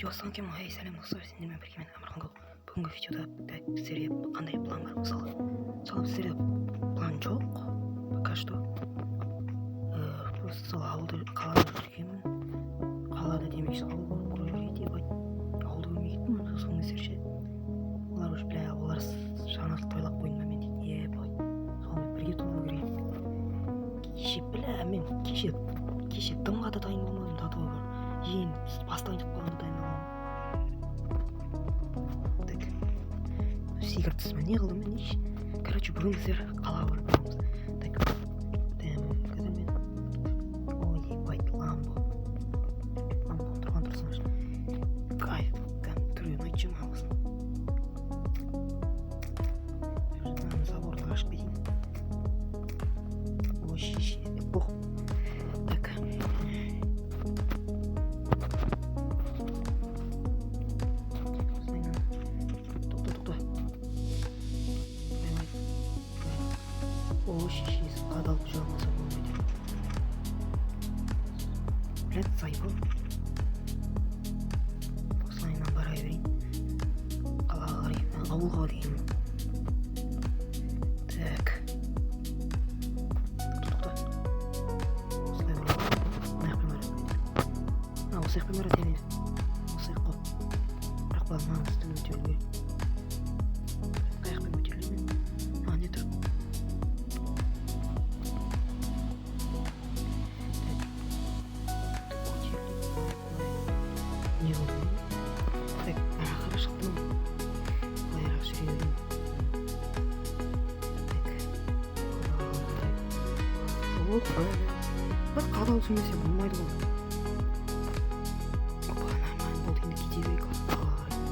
Видео бастаған екен. Ей, сәлем, достар, сендермен бірге мен, Әмірхан Гол. Бүгінгі видеода сіздерге қандай план бар? Мысалы, сіздерде план жоқ пока что. Просто сол ауылда, қалада жүргенмін. Қалада демекші, ауыл көріп деп айт, ауылды көрмей кеттім ғой. Соның кесірі ше, олар уже, бля, олар жаңа жыл тойлап қойдым ба мен дейді. Ебать, сонымен бірге тойлау керек еді. Кеше, бля, мен кеше дымға да дайын болмадым до того, бір енді бастайын деп қалғанда дайындалғанмын. Так, секіріп түстім, не қылдым мен? Еш, короче, бүгін біздер қалаға барып боламыз. Так, қазір мен, ой, ебать, ламбо, ламбо тұрған тұрсаңшы, кайф, кәдімгі түрі ұнайды ше маған. Осының мына заборды ашып кетейін. Ой, шеше, бох. Так, осылайынан. Тоқта, тоқта, давай, о, шешесі, қадалып жүре алмаса болмайды, блядь, заебал. Осылайынан бара берейін қалаға қарай, ауылға дейін. Так, тоқта, тоқта, осылай барады, мына жақпен барады. А, осы жақпен барады емес, осы жақ қой. Бірақ былай мынаның үстіне көтерілу керек. Қай жақпен көтерілемін мен? А, не тұр? Так, көтерілейін, былай, былай. Не қылдым мен? Так, ақыры шықтым, былайырақ жүре берейін. Так, ох, бля, бір қадалып жүрмесе болмайды ғой. Опа, нормально болды, енді кете берейік қалаға қарай.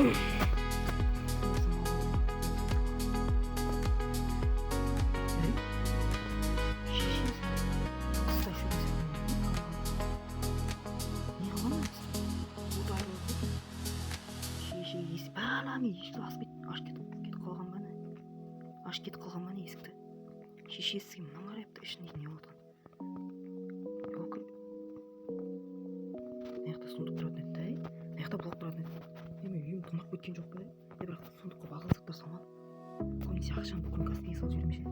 Ей, шешесі, қыста жүрмесе не қыламын? Ударил ғой, шеше, есік, бала, мен есікті ашып кетіп қалған ба, не, ашып кетіп қалған ба, не, есікті? Шешесі, мынаны қарайыпты, ішінде не болып жатқан? Елка, мына жақта сундук тұратын еді да, мына жақта блок тұратын еді. Е, мен үйім тонап кеткен жоқ па? Е, бірақ сундукқа бағалы заттар салмадым. Көбінесе ақшаны бүкіл каспиге салып жіберемін ше.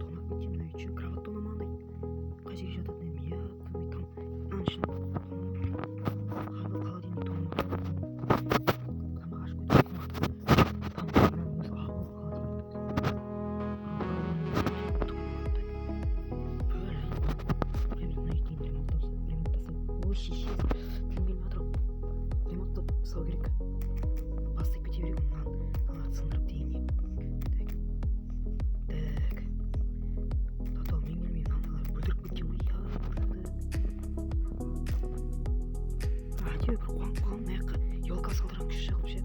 Тонап кеткен мына үй ше, кровать тонамағандай. Қай жерге жататын едім? Я, там мынаның ішін қала дейін тонамаған. Тамақ ашып кеткен, тамақ, мынаның өзі ауыл, қала дейін. Мына үйді енді ремонттаса, ой, шешесі, тілім келмей жатыр ғой. Ремонттап тастау керек, бастап кете берейік мынаны, аналарды сындырып дегендей. Так, так, до мен келмей мынандайлар бүлдіріп кеткен ғой. Я, әйтеуір бір қуанып қалғанмын. Мына жаққа елка салдырамын кіші қылып ше.